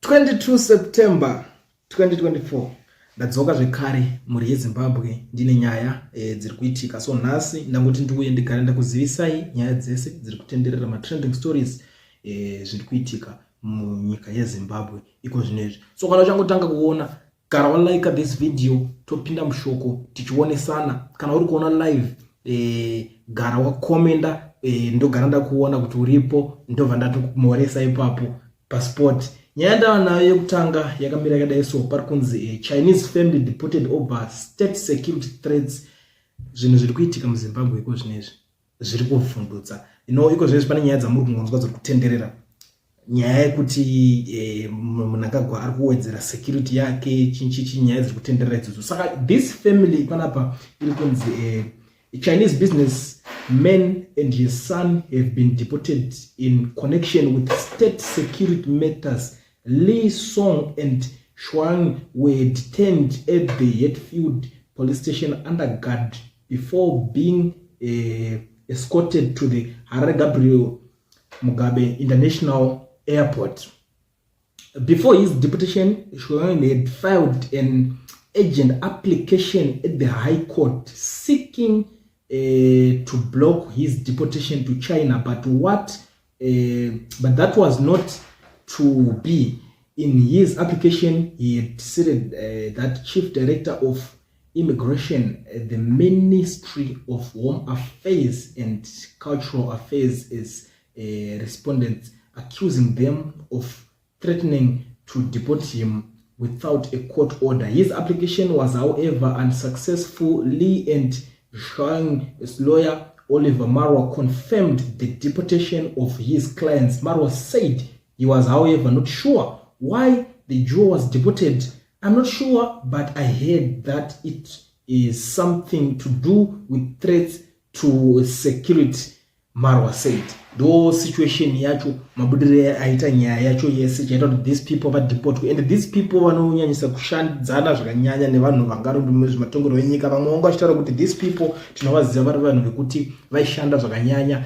22 September 2024 ndadzoka zvekare mhuri yeZimbabwe ndine nyaya dziri kuitika. So nhasi ndangoti ndiuye ndigare ndakuzivisai nyaya dzese dziri kutenderera, matrending stories, zviri kuitika munyika yeZimbabwe iko zvinezvi. So kana uchangotanga kuona, gara walike this video, topinda mushoko tichionesana. Kana uri kuona live, gara wakomenda, ndogara ndakuona kuti uripo, ndobva ndatokumhoresa ipapo paspot. Nyaya ndava nayo yekutanga yakamira yakadai. So pari kunzi Chinese family deported over state security threats. Zvinhu zviri kuitika muZimbabwe iko zvinezvi zviri kuvhundutsa. Iko zvinezvi pane nyaya dzamuri kungonzwa dziri kutenderera, nyaya yekuti Mnangagwa ari kuwedzera security yake, chinchichi, nyaya dziri kutenderera idzodzo. Saka this family panapa iri kunzi Chinese business man and his son have been deported in connection with state security matters. Li Song and Shuang were detained at the Hatfield Police Station under guard before being escorted to the Harare Gabriel Mugabe International Airport. Before his deportation, Shuang had filed an urgent application at the High Court seeking to block his deportation to China, but that was not to be. In his application, he had said that Chief Director of Immigration at the Ministry of Home Affairs and Cultural Affairs as respondents, accusing them of threatening to deport him without a court order. His application was, however, unsuccessful. Lee and Zhang's lawyer, Oliver Marwa, confirmed the deportation of his clients. Marwa said he was, however, not sure why the duo was deported. "I'm not sure, but I heard that it is something to do with threats to security," Marwa said. Ndo situation yacho, mabudiro aita nyaya yacho yese chaita kuti these people vadeportwe. And these people vanonyanyisa kushandidzana zvakanyanya nevanhu vangari zvematongero enyika. Vamwe vanga vachitaura kuti these people tinovaziva vari vanhu vekuti vaishanda zvakanyanya,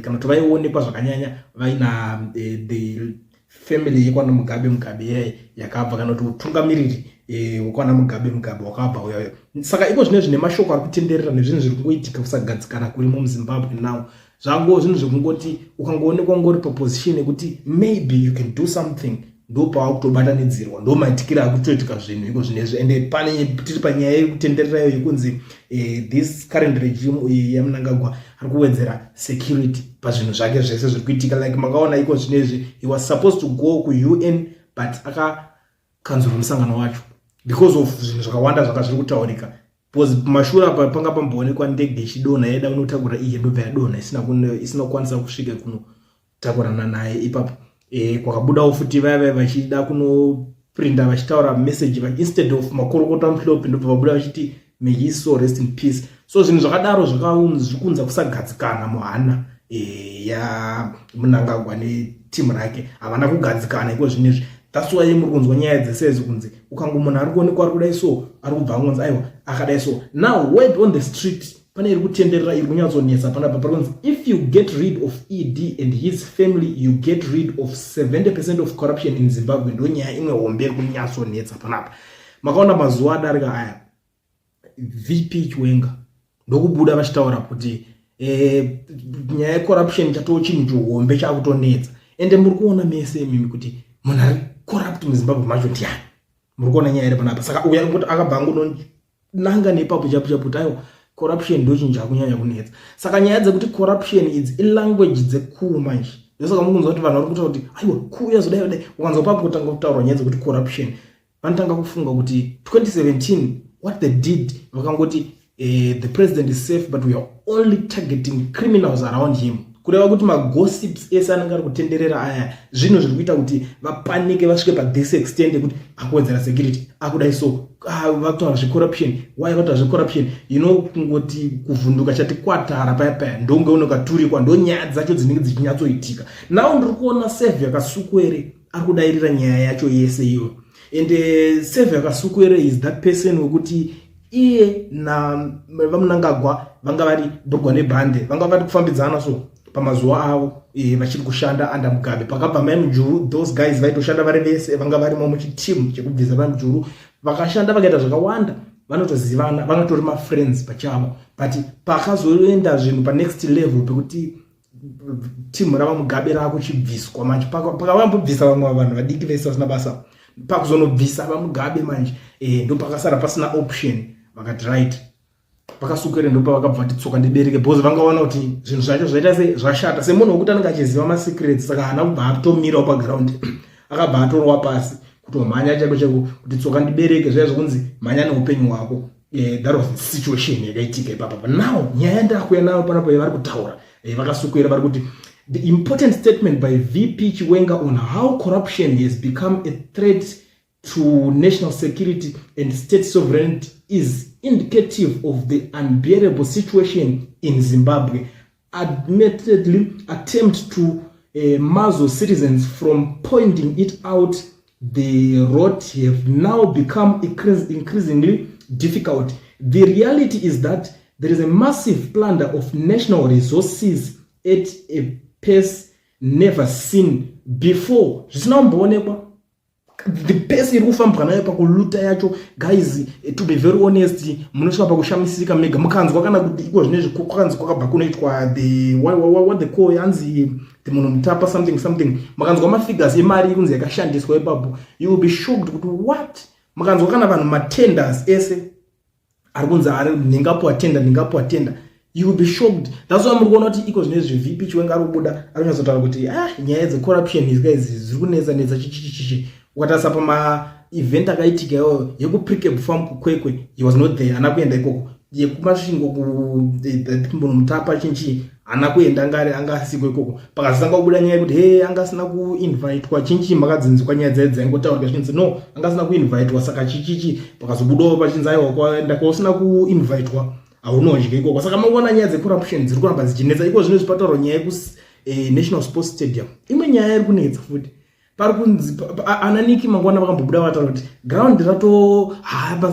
kana kuti vaionekwa zvakanyanya vaina the family yekwana Mugabe. Mugabe yai yakabva, kana kuti utungamiriri wekwana Mugabe, Mugabe wakabva uyayo. Saka iko zvine zvine mashoko ari kutenderera nezvinhu zviri kungoitika, kusagadzikana kurimo muZimbabwe now, zvango zvinhu zvekungoti ukangoonekwa ngori paposition yekuti maybe you can do something, ndo pavakutobatanidzirwa, ndo maitikiro akutoitika zvinhu iko zvinezvi. Ende pane tiri panyaya yekutendererayo yekunzi this current regime yaMnangagwa ari kuwedzera security pazvinhu zvake zvese zviri kuitika. Like makaona iko zvinezvi, he was supposed to go kuUN, but akakanzurwa musangano wacho because of zvinhu zvakawanda zvanga zviri kutaurika, because mashure apa panga pamboonekwa ndege ichidonha, yaida kunotakura iye, ndobva yadonha isina kukwanisa kusvika kunotakurana naye ipapo. Kwakabudawo futi vaya vaya vachida kunoprinda vachitaura message instead of makorokota Muhlophe, ndobva vabuda vachiti, "May his soul rest in peace." So zvinhu zvakadaro zvakaunza kusagadzikana muhana yaMnangagwa netimu rake. Havana kugadzikana iko zvinezvi. That's why muri kunzwa nyaya dzese idzi kunzi ukango munhu ari kuonekwa ari kudai, so ari kubva angonzi aiwa akadai. So now, word on the street, pane iri kutenderera iri kunyatsonetsa panapa. Pari kunzi if you get rid of ED and his family, you get rid of 70% of corruption in Zimbabwe. Ndo nyaya imwe hombe iri kunyatsonetsa panapa. Makaona mazuva adarika aya, VP Chiwenga ndokubuda vachitaura kuti nyaya yecorruption chatoo chinhu chihombe chakutonetsa. Ende muri kuona mese imimi kuti munhu ari corrupt muZimbabwe macho ndiani? Muri kuona nyaya iri panapa. Saka uya kuti akabva angononanga nepapo chapo chapo kuti aiwa, corruption ndo chinhu chakunyanya kunetsa. Saka nyaya dzekuti corruption idzi ilanguage dzekuu manje. Ndosaka mukunzwa kuti vanhu vari kutaura kuti aiwa, kuuya zodai dai. Ukanzwa papo kutanga kutaurwa nyaya dzekuti corruption, vanotanga kufunga kuti 2017 what they did, vakangoti the president is safe, but we are only targeting criminals around him. Kureva kuti magossips ese anenge ari kutenderera aya, zvinhu zviri kuita kuti vapanike vasvike pathis extent yekuti akuwedzera security, akudai. So vakutaura zvecorruption. Why vataura zvecorruption? Kungoti kuvhunduka chati kwatara paya paya, ndonge unokaturikwa, ndo nyaya dzacho dzinenge dzichinyatsoitika. Now ndiri kuona Saviour Kasukuwere ari kudairira nyaya yacho yese iyo. And Saviour Kasukuwere is that person wekuti iye naVaMnangagwa vanga vari bhurugwa nebhande, vanga vari kufambidzana. So Pamazuva avo vachiri kushanda under Mugabe, pakabva Mai Mujuru, those guys vaitoshanda vari vese, vanga varimo muchiteam chekubvisa Mai Mujuru. Vakashanda, vakaita zvakawanda, vanotozivana, vangatori mafriends pachavo. But pakazoenda zvinhu panext level pekuti timu rava Mugabe raakuchibviswa manje, pakavambobvisa vamwe vanhu vadiki vese vasina basa, pakuzonobvisa VaMugabe manje, ndo pakasara pasina option. Vakati right, VaKasukuwere ndopavakabva vati tsoka ndibereke, because vangaona kuti zvinhu zvacho zvaita se zvashata. Semunhu wekuti anenge achiziva masecrets, saka haana kubva atomirawo paground, akabva atorwa pasi kutomhanya chaiko chaiko kuti tsoka ndibereke, zvaiva zvokunzi mhanya neupenyu hwako. That was the situation yakaitika ipapapa. Now nyaya yandakuya nayo panapo yavari kutaura, VaKasukuwere vari kuti the important statement by VP Chiwenga on how corruption has become a threat to national security and state sovereignty is indicative of the unbearable situation in Zimbabwe. Admittedly, attempt to muzzle citizens from pointing it out, the road have now become increasingly difficult. The reality is that there is a massive plunder of national resources at a pace never seen before. Zvisina kumboonekwa, the pace iri kufambwa nayo pakuluta yacho. Guys, to be very honest, munosvika pakushamisika mega mukanzwa kana kuti iko zvinezvi kwakanzi kwakabva kunoitwa the what the call, yanzi the Munhu Mutapa something something. Mukanzwa mafigures emari iri kunzi yakashandiswa ipapo, you will be shocked kuti what. Mukanzwa kana vanhu, matenders ese ari kunzi ari nhingapuwa tender, nhingapuwa tender, you will be shocked. That's why muri kuona kuti iko zvinezvi VP Chiwenga ari kubuda, ari kunyatsotaura kuti ah, nyaya dzecorruption izika idzi dziri kunetsa netsa chichichichi. Ukatarisa pamaevent akaitika iyoyo yekuPrecabe Farm kuKwekwe, he was not there, haana kuenda ikoko. YekuMasvingo, kuMunhumutapa chinchi, haana kuenda, anga anga asiko ikoko. Pakazotanga kubuda nyaya yekuti he, anga asina kuinvitwa chinchi, makadzinzwa nyaya dzai dzaingotaurika zvichinzi no, anga asina kuinvitwa, saka chichichi. Pakazobudawo pachinzi aiwa, kwaenda kwausina kuinvitwa haunodya ikoko. Saka makuona nyaya dzecorruption dziri kuramba dzichinetsa. Iko zvino zvipataurwa nyaya yekuNational Sports Stadium, imwe nyaya iri kunetsa futi. Pari kunzi ananiki mangwana vakambobuda vataura kuti ground rato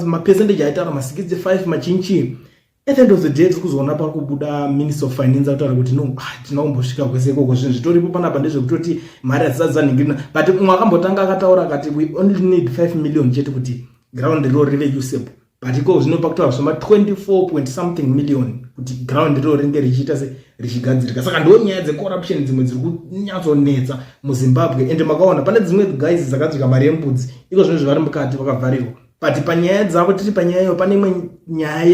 mapercentage aitaura ma65 machinchi. At the end of the day, tiri kuzoona pari kubuda Minister of Finance ataura kuti no, hatina kumbosvika kwese ikoko, zvinhu zvitoripo panapa ndezvekutoti mari hadzisati dzanhingirina. But mumwe akambotanga akataura akati we only need 5 million chete kuti ground riro rive usable, but iko zvino pakutaura zvema 24 point something million kuti ground riro ringe richiita se richigadzirika. Saka ndo nyaya dzecorruption dzimwe dziri kunyatsonetsa muZimbabwe. Ende makaona pane dzimwe guys dzakadya mari yembudzi, iko zvino zvari mukati vakavharirwa. But panyaya dzavo, tiri panyaya iyo, pane imwe nyaya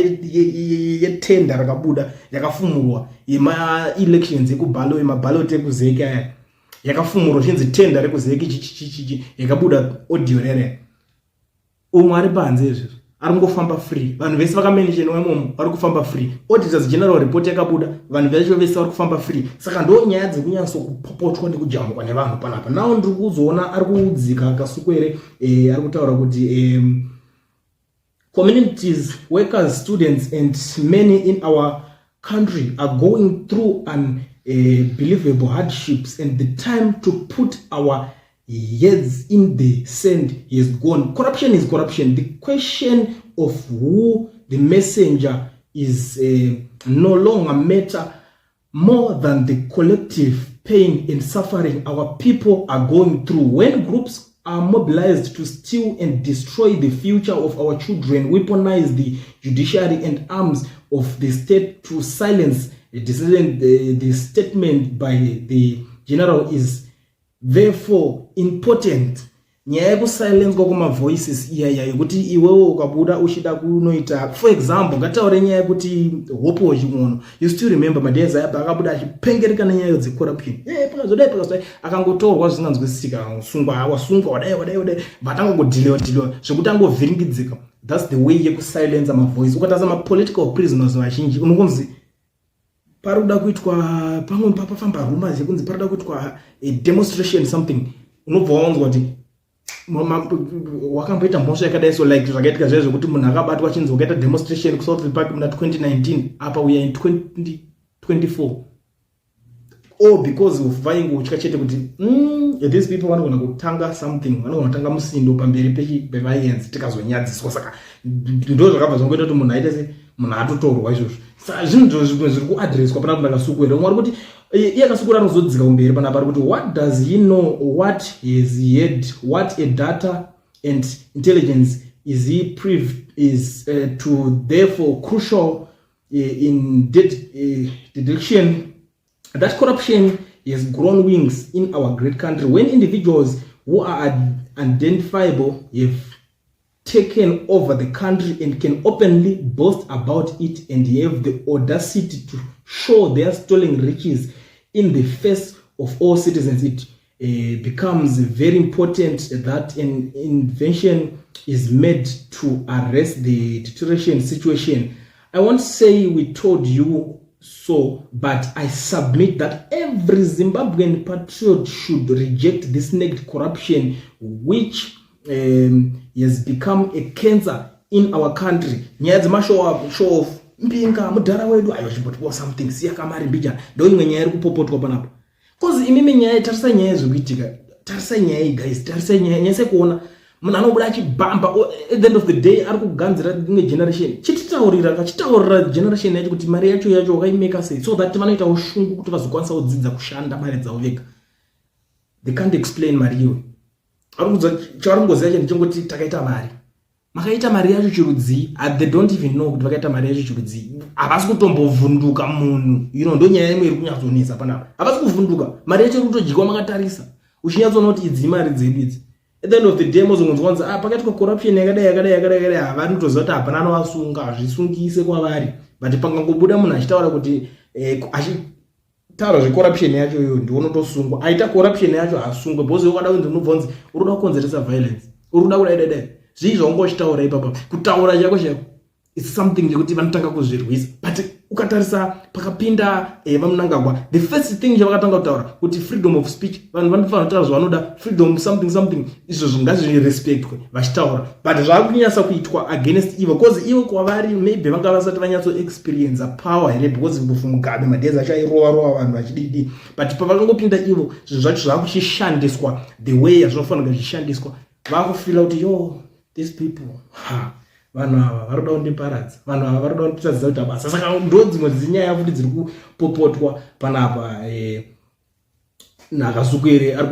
yetender rakabuda yakafumurwa yemaelections ekuballot, yemaballot ekuZEC aya, yakafumurwa chinzi tender rekuZEC chichichichi, yakabuda audio rere. Umwe ari panze izvezvo ari kungofamba free, vanhu vese vakamentionwa imomo vari kufamba free. Auditors General report yakabuda, vanhu vacho vese vari kufamba free. Saka ndo nyaya dzekunyatso nekujamukwa nevanhu panapa. Now ndiri kuzoona ari kudzika Kasukuwere, ari kutaura kuti communities, workers, students and many in our country are going through unbelievable hardships and the time to put our heads in the sand has gone. Corruption is corruption. The question of who the messenger is no longer matter more than the collective pain and suffering our people are going through. When groups are mobilized to steal and destroy the future of our children, weaponize the judiciary and arms of the state to silence the decision, the statement by the general is therefore important. Nyaya yekusilenswa kwemavoices iyaya yekuti iwewo ukabuda uchida kunoita, for example, ngataure nyaya yekuti Hope Chin'ono, you still remember madays aya paakabuda achipengereka nenyaya dzecorruption, pakazodai pakazodai, akangotorwa zvisinganzwisisika, sungwa, wasungwa, wadai wadai wadai, vatangodhilewa dhilewa zvekuti angovhiringidzika. That's the way yekusilensa mavoice. Ukatarisa mapolitical prisoners vazhinji, unokunzi pari kuda kuitwa pamwe papafamba rumors yekunzi pari kuda kuitwa demonstration something, unobva waunzwa kuti wakamboita mhosva yakadai. So like zvakaitika zviya zvekuti munhu akabatwa achinzi wakaita demonstration kuSouth Park muna 2019, apa we are in 2024, all because of vaingotya chete kuti these people vanogona kutanga something, vanogona kutanga musindo pamberi pevaenzi, tikazonyadziswa. Saka ndo zvakabva zvangoita kuti munhu aite se munhu atotorwa izvozvo. Saka zvinhu zvimwe zviri kuadreswa pana kuna Kasukuwere. Umwe ari kuti Iye Kasukuwere anozodzika kumberi panapa, ari kuti, "What does he know? What has he heard? What a data and intelligence is he privy is to? Therefore crucial in deduction that corruption has grown wings in our great country when individuals who are identifiable have taken over the country and can openly boast about it and have the audacity to show their stolen riches in the face of all citizens. It becomes very important that an intervention is made to arrest the deterioration situation. I won't say we told you so, but I submit that every Zimbabwean patriot should reject this naked corruption which has become a cancer in our country." Nyaya dzemashow show off, mbinga mudhara wedu ayo chimbotiwa something, siya kamari mbijana, ndo imwe nyaya iri kupopotwa panapa. 'Cause imimi nyaya, tarisai nyaya yezvekuitika, tarisai nyaya iyi guys, tarisai nyaya nyase kuona munhu anobuda achibhamba. At the end of the day ari kuganzira imwe generation. Chititaurira, kachitaurira generation yacho kuti mari yacho yacho wakaimeka sei, so that vanoitawo shungu kuti vazokwanisa kudzidza kushanda mari dzavo vega. They can't explain mari iyoyo. Chavari kungoziva chinhu chengoti takaita mari. Makaita mari yacho chirudzii? They don't even know kuti vakaita mari yacho chirudzii. Havasi kutombovhunduka munhu. Ndo nyaya imwe iri kunyatsonetsa panapa. Havasi kuvhunduka, mari yacho iri kutodyiwa makatarisa, uchinyatsoona kuti idzi mari dzedu idzi. At the end of the day mozongonzwa kunzi, ah, pakaitwa corruption yakadai, yakadai, yakadai, yakadai. Havanotoziva kuti hapana anovasunga, hazvisungise kwavari, but pangangobuda munhu achitaura kuti achitaura zvecorruption yacho iyoyo, ndiwonotosungwa. Aita corruption yacho haasungwe, because wakada kunzi unobva kunzi uri kuda kukonzeresa violence, uri kuda kudai dai dai. Zvii zvaunga uchitaura ipapa? Kutaura chako chako, it's something chekuti vanotanga kuzvirwisa. But ukatarisa pakapinda vaMnangagwa, the first thing chavakatanga kutaura kuti freedom of speech, vanhu vanofanira kutaura zvavanoda, freedom something something, izvozvo ngazvirespectwe vachitaura. But zvaakunyatsa kuitwa against ivo, because ivo kwavari maybe vanga vasati vanyatsoexperience power here, because mbufu Mugabe madays acho airova rova vanhu vachididi. But pavakangopinda ivo, zvinhu zvacho zvaakuchishandiswa the way yazvinofanira zvichishandiswa. Vaakufeela kuti, yo, these people, ha, vanhu ava vari kuda kundiparadza, vanhu ava vari kuda kunditadzisa kuita basa. Saka ndo dzimwe dzinyaya futi dziri kupopotwa panapa. NaKasukuwere ari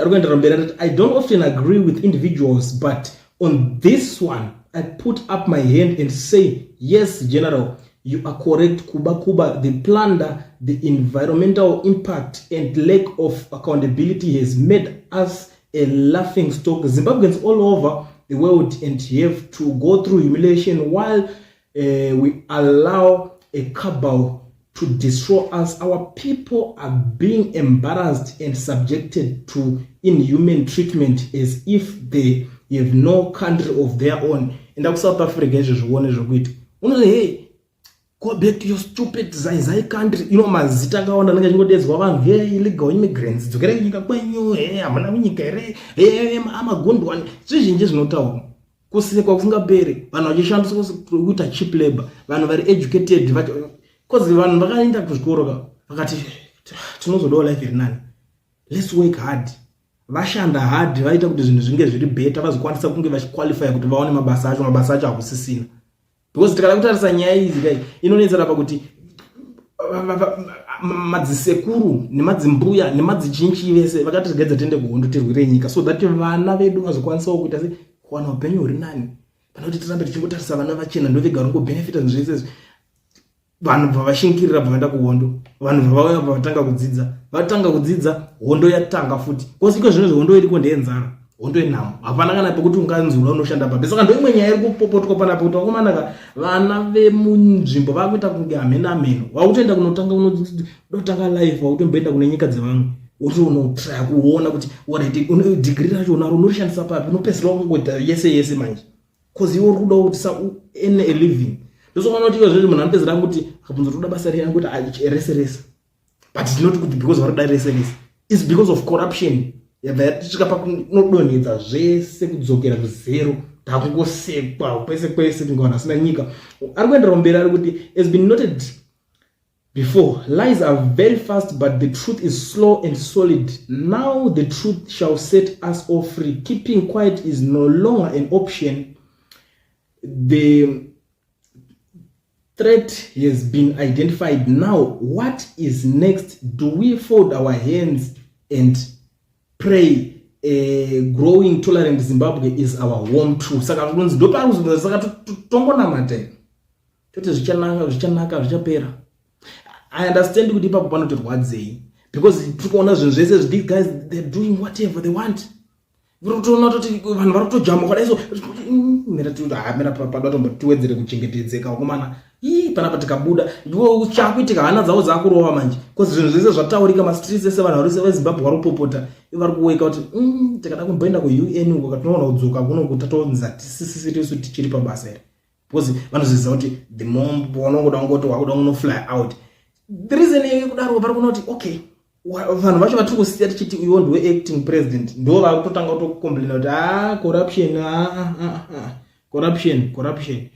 kuendera mberi atati, "I don't often agree with individuals, but on this one I put up my hand and say, yes, General, you are correct. Kuba kuba, the plunder, the environmental impact and lack of accountability has made us a laughing stock. Zimbabweans all over the world and have to go through humiliation while we allow a cabal to destroy us. Our people are being embarrassed and subjected to inhuman treatment as if they have no country of their own." Enda kuSouth Africa izvo zvione zvokuita. Unoti, "Hey, go back to your stupid zaizai country." Mazita akawanda anenge achingodedzwa vanhu, "Hey, illegal immigrants, dzokerai kunyika kwenyu. Hey, hamuna kunyika here? Hey, amagondwani." Zvizhinji zvinotaurwa, kusekwa kusingaperi, vanhu vachishandiswa kuita cheap labor, vanhu vari educated, 'cause vanhu vakaenda kuzvikoro ka, vakati tinozodawo life iri nani, let's work hard. Vashanda hard, vaita kuti zvinhu zvinge zviri better, vazokwanisa kunge vachiqualifya kuti vaone mabasa acho. Mabasa acho hakusisina, because tikada kutarisa nyaya idzi kai, inonetsera pakuti madzisekuru nemadzimbuya nemadzichinchi vese vakati regadza tiende kuhondo, tirwire nyika, so that vana vedu vazokwanisawo kuita se kuwana upenyu huri nani, pane kuti tirambe tichingotarisa vana vachena ndo vega varingobhenefita zvinhu zvese izvi. Vanhu bva vashingirira, bva vaenda kuhondo, vanhu bva vauya, bva vatanga kudzidza. Vatanga kudzidza, hondo yatanga futi, 'cause iko zvino hondo iriko ndeyenzara, hondo yenhamo. Hapana kana pekuti unganzura unoshanda papi. Saka ndo imwe nyaya iri kupopotwa panapa, kuti vakomanaka, vana vemunzvimbo vakuita kunge hameno hameno, vakutoenda kunotanga unotanga life, vakutomboenda kune nyika dzevamwe, wotonotraya kuona kuti alright, degree racho unaro, unorishandisa papi? Unopedzisira wakungoita yese yese manje, 'cause iwe uri kudawo kuti sa earn a living. Ndosoona kuti iwe zvezvo munhu anopedzera anguti akabvunza kuti uda basa rei, anguti rese rese. But tinoti kuti because vari kuda rese rese is because of corruption. Yabva yatisvika pakunodonhedza zvese kudzokera kuzero, takungosekwa kwese kwese kunge vanhu vasina nyika. Ari kuendera mberi, ari kuti, "Has been noted before, lies are very fast, but the truth is slow and solid. Now the truth shall set us all free. Keeping quiet is no longer an option. The Threat has been identified. Now what is next? Do we fold our hands and pray? A growing tolerant Zimbabwe is our home true. Saka kunzi ndopari kuzobvunza, saka tongonamata here, toti zvichanaka, zvichanaka, zvichapera? I understand kuti ipapo panotirwadzei, because tiri kuona zvinhu zvese. These guys, they're doing whatever they want. Uri kutoona toti vanhu vari kutojamba kwadai, so mira, mira, pada tombotiwedzere kuchengetedzeka, wakomana. Ii, panapa tikabuda iwo chakuitika, hana dzavo dzakurova manje, because zvinhu zvese zvataurika, mastreets ese, vanhu vari veZimbabwe vari kupopota, vari kuweka kuti tikada kumboenda kuUN uko, katinoona kudzoka kuno kutatonza tisisirisu tichiri pabasa here? Because vanoziziva kuti the more vanongoda kungoti wakuda kunofly out, the reason yekudaro vari kuona kuti okay, vanhu vacho vatiri kusiya tichiti iwo ndiwe acting president, ndo vakutotanga kutocomplaina kuti a ah, corruption, ah, ah, corruption, corruption.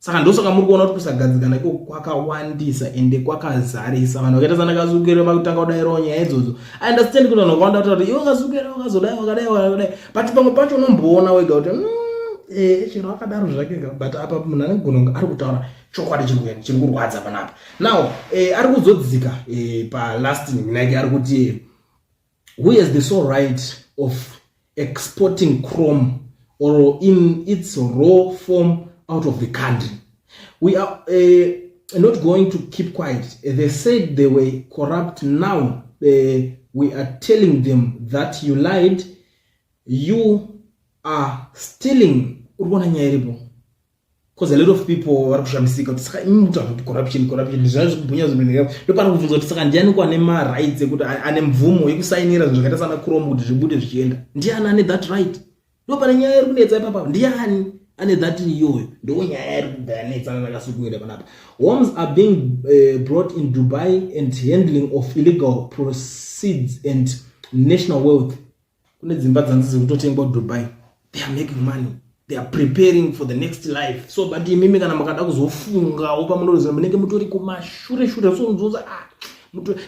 Saka ndosaka muri kuona kuti kusagadzikana iko kwakawandisa ende kwakazarisa. Vanhu vakaita sana Kasukuwere vakutanga kudairawo nyaya idzodzo. I understand kuti vanhu vakawanda kutaura kuti iwe Kasukuwere wakazodai, wakadai, wakadai, but pamwe pacho unomboona wega kuti chero akadaro zvake, but apa munhu anegona kunge ari kutaura chokwadi chiri kurwadza panapa. Now ari kuzodzika palast like ari kuti, "Who has the sole right of exporting chrome or in its raw form out of the country? We are not going to keep quiet. They said they were corrupt. Now we are telling them that you lied, you are stealing." Uri kuona nyaya iripo, because a lot of people vari kushamisika kuti saka imi mutaura kuti corruption, corruption, zvaa zvikubhunya zvinhu. Ndopari kubvunza kuti saka ndiani kwane marights ekuti ane mvumo yekusainira zvinhu zvakaita sana chrome kuti zvibude zvichienda? Ndiani ane that right? Ndo pane nyaya iri kunetsa ipapa. Ndiani ane that iyoyo? Ndo nyaya iri kubva yanetsana naKasukuwere panapa. "Homes are being brought in Dubai and handling of illegal proceeds and national wealth." Kune dzimba dzanzi dziri kutotengwa kuDubai. They are making money, they are preparing for the next life. So but imimi kana makada kuzofungawo pamunoziva, munenge mutori kumashure shure. So nzoza, ah,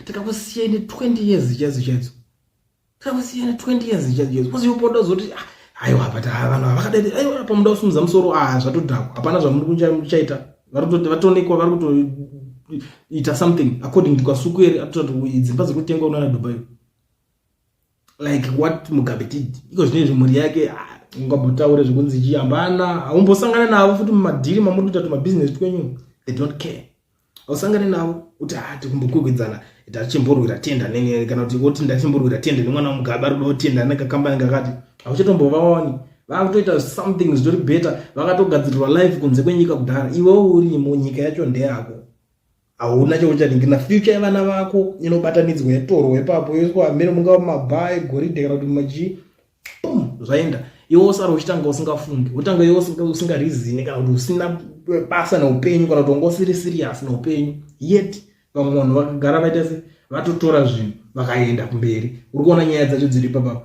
tikakusiyai ne20 years chaidzo chaidzo, tikakusiyai ne20 years chaidzo chaidzo, because ipoda kuzoti, ah, aiwa, but ah, vanhu havakadai, aiwa, pamuda kusimudza musoro, ah, zvatodhakwa, hapana zvamuri kuchaita. Vatoonekwa vari kutoita something according to Kasukuwere. Atoti dzimba dziri kutengwa kunana Dubai, like what Mugabe did. Iko zvinezvi mhuri yake, ah, ungambotaure zvekunzi chiyambana, haumbosangana navo futi mumadhiri mamuri kuita tumabhizinesi twenyu. They don't care. Hausangane navo kuti ha, tikumbokwikwidzana, tachimborwira tenda nene, kana kuti oti ndachimborwira tenda nemwana waMugabe ari kuda kutenda nekakambani kakati. Hauchatombovaoni. Vakutoita something zvitori better, vakatogadzirirwa life kunze kwenyika kudhara. Iwewo urimo, nyika yacho ndeyako, hauna chauchaningirina. Future yevana vako inobatanidzwa, yatorwa ipapo, yoiswa mene mungava mumabhaa egoridhe kana kuti mumachii, bum, zvaenda. Iwe usara uchitanga usingafungi, wotanga iwe usingareasoni, kana kuti usina basa neupenyu, kana kuti wanga usiri serious neupenyu. Yet vamwe vanhu vakagara vaita se vatotora zvinhu vakaenda kumberi. Uri kuona nyaya dzacho dziri ipapa.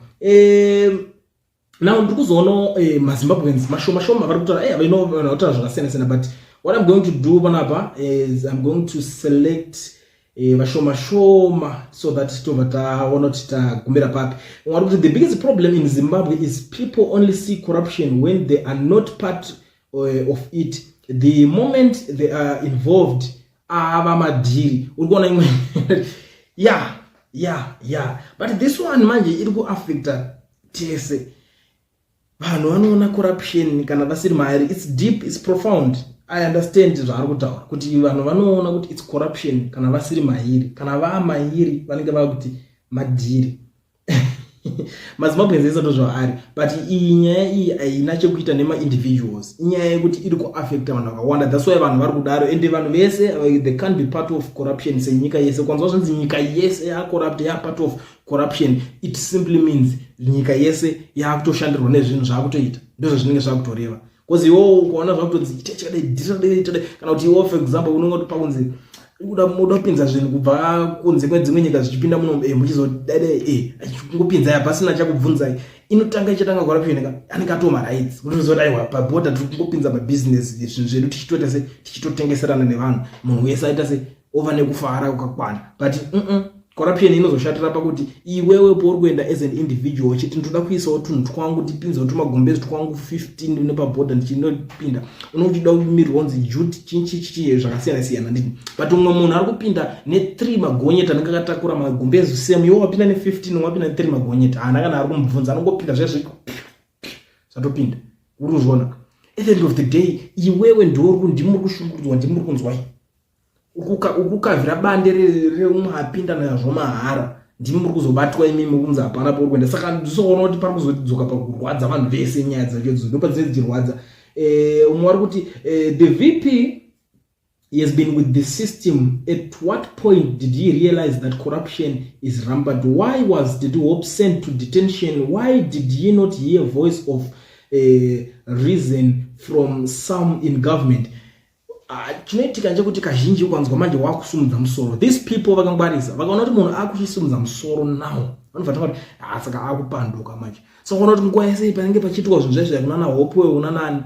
Now ndiri kuzoona maZimbabweans mashoma shoma vari kutaura, vanhu vari kutaura zvakasiyana siyana, but what I'm going to do panapa is I'm going to select vashoma shoma so that tobva taona kuti tagumira papi. Vari kuti the biggest problem in Zimbabwe is people only see corruption when they are not part of it. The moment they are involved, ava madhiri. Uri kuona imwe? Yeah, but this one manje iri kuaffecta tese. Vanhu vanoona corruption kana vasiri maari. It's deep, it's profound. I understand zvaari kutaura kuti vanhu vanoona kuti it's corruption kana vasiri mairi. Kana vaamairi, vanenge vava kuti madhiri. MaZimbabweans ese ndo zvaari, but iyi nyaya iyi haina chekuita nemaindividuals. Inyaya yekuti iri kuaffecta vanhu vakawanda. That's why vanhu vari kudaro. Ende vanhu vese, they can't be part of corruption senyika yese. Kwanzwa zvanzi nyika yese yacorrupt, yapart of corruption, it simply means nyika yese yakutoshandirwa nezvinhu zvaakutoita. Ndozvazvinenge zvakutoreva, because iwowo ukaona zvakutonzi ita chakadai, dhiri chakadai, kana kuti iwo, for example, unenge kuti pakunzi uda kupinza zvinhu kubva kunze kwedzimwe nyika zvichipinda muno, muchizodai, achingopinzai hapasina chakubvunzai, inotanga ichatanga corruption ka, anenge atoma rights kuti aiwa, pabhodha tiri kungopinza mabhizinesi, zvinhu zvedu tichitoita se tichitotengeserana nevanhu, munhu wese aita se ova nekufara kwakakwana. But Corruption inozoshatira pakuti iwewe pauri kuenda as an individual uchiti ndoda kuisawo tunhu twangu, ndipinzewo tumagombezi twangu 15 nepabhodha ndichinopinda, unochida kumirwa unzi duty chinchichi zvakasiyana siyana, nditi. But umwe munhu ari kupinda ne3 magonyeti anenge akatakura magombezi same, iwe wapinda ne15, wapinda ne3 magonyeti, haana kana ari kumubvunza, anongopinda zvezvo zvatopinda. Uri kuzviona, at the end of the day iwewe ndiwo ndimuri kushungurudzwa, ndimuri kunzwai ukukavhira bande reumwe apinda nazvo mahara, ndimi muri kuzobatwa imimi kunzi hapana pauri kuenda. Saka ndisoona kuti pari kuzodzoka pakurwadza vanhu vese. Nyaya dzacho idzo ndopadzinenge dzichirwadza. Umwe wari kuti the VP, he has been with the system. At what point did he realize that corruption is rampant? Why was Daddy Hope sent to detention? Why did he not hear voice of reason from some in government? Chinoitika ndechekuti kazhinji ukanzwa manje wakusumudza musoro, these people vakangwarisa, vakaona kuti munhu akuchisimudza musoro now, vanobva tanga kuti, "Ah, saka akupanduka manje." Saka uona kuti nguva yese panenge pachiitwa zvinhu zvaizvo kunana Hopewell, kunanani,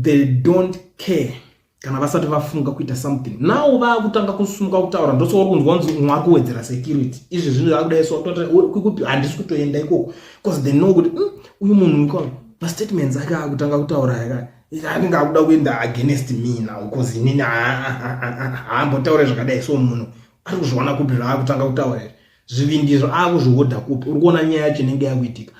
they don't care. Kana vasati vafunga kuita something, now vaakutanga kusumuka kutaura, ndosouri kunzwa kunzi umwe ari kuwedzera security. Izvi zvinhu zvakudai, so kupi handisi kutoenda ikoko, because they know kuti uyu munhu uyu mastatements ake akutanga kutaura aka anenge akuda kuenda against me now, because inini haambotaure zvakadai. So munhu ari kuzviwana kupi zvaakutanga kutaura izvi? Zvivindizvo akuzvihodha kupi? Uri kuona nyaya yacho inenge yakuitika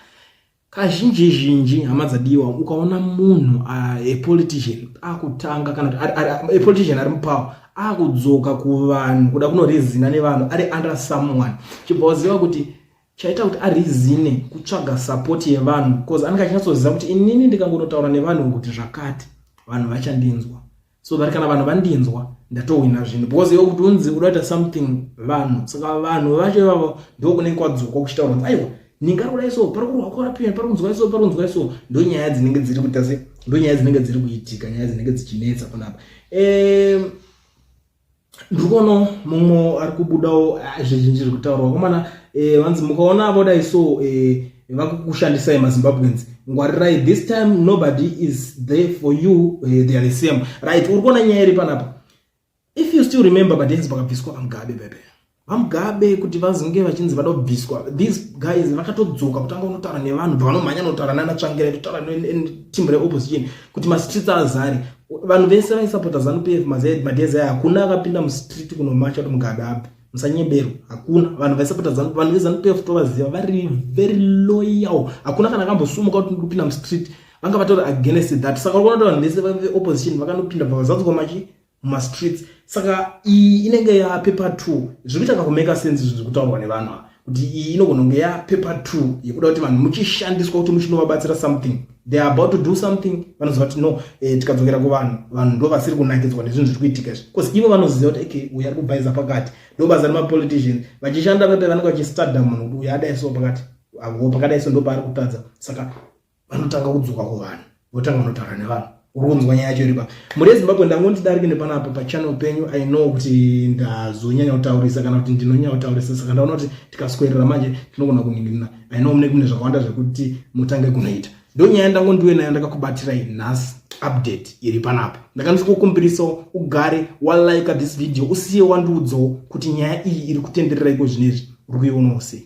kazhinji zhinji. Hama dzadiwa, ukaona munhu apolitician akutanga, kana kuti apolitician ari mupower akudzoka kuvanhu kuda kunoreasona nevanhu ari under someone, chibva waziva kuti chaita kuti areasone kutsvaga support yevanhu, because anenge achinyatsoziva kuti inini ndikangonotaura nevanhu kuti zvakati, vanhu vachandinzwa, so that kana vanhu vandinzwa, ndatowina zvinhu, because iwe kuti unzi uda kuita something, vanhu, saka vanhu vacho ivavo ndokunenge kwadzokwa kuchitaura kuti aiwa, ninga ari kudai, so pari kurwa corruption, pari kunzwa so, pari kunzwa so. Ndo nyaya dzinenge dziri kuita se, ndo nyaya dzinenge dziri kuitika, nyaya dzinenge dzichinetsa panapa. Ndiri kuona mumwe ari kubudawo, ah, zvizhinji zviri kutaurwa komana. Vanzi mukaona vodai so vakukushandisai, maZimbabweans, ngwarirai. This time nobody is there for you, they are the same, right? Uri kuona nyaya iri panapa. If you still remember, madays vakabviswa vaMugabe, bebe vaMugabe kuti vazinge vachinzi vada kubviswa, these guys vakatodzoka kutanga kunotaura nevanhu, bva vanomhanya notaura nana Tsvangirai, totaura neteam reopposition kuti mastreets azare. Vanhu vese vaisapota ZANU PF madays aya, hakuna akapinda mustreet kunomacha kuti Mugabe abve. Musanyeberwa, hakuna. Vanhu vaisapota, vanhu veZANU PF tovaziva, vari very loyal. Hakuna kana akambosumuka kuti kupinda mustreet, vanga vatori against that. Saka uri kuona kuti vanhu vese veopposition vakanopinda, bva vazadzwa machi mumastreets. Saka iyi inenge yapaper two. Zviri kuita kakumeka sense zviri kutaurwa nevanhu ava, kuti iyi inogona kunge yapaper two yekuda kuti vanhu muchishandiswa kuti muchinovabatsira something. They are about to do something, vanoziva kuti no, tikadzokera kuvanhu, vanhu ndo vasiri kunakidzwa nezvinhu zviri kuitika izvi, because ivo vanoziva kuti okay, uyu ari kubhaisa pakati. Ndo basa remapoliticians vachishanda pepe, vanenge vachistudya munhu kuti uyu adai so pakati, avo pakadai so, ndo paari kutadza. Saka vanotanga kudzoka kuvanhu, votanga kunotaura nevanhu. Uri kunzwa nyaya yacho iri pa mhuri yeZimbabwe. Ndangondidarike nepanapa pachannel penyu. I know kuti ndazonyanya kutaurisa, kana kuti ndinonyanya kutaurisa, saka ndaona kuti tikaswerera manje tinogona kuningirina. I know mune kune zvakawanda zvekuti mutange kunoita. Ndo nyaya ndangondiwe nayo ndakakubatirai nhasi, update iri panapa. Ndakandisikukumbirisawo ugare walike this video, usiye wandiudzawo kuti nyaya iyi iri kutenderera iko zvinezvi uri kuionawo sei.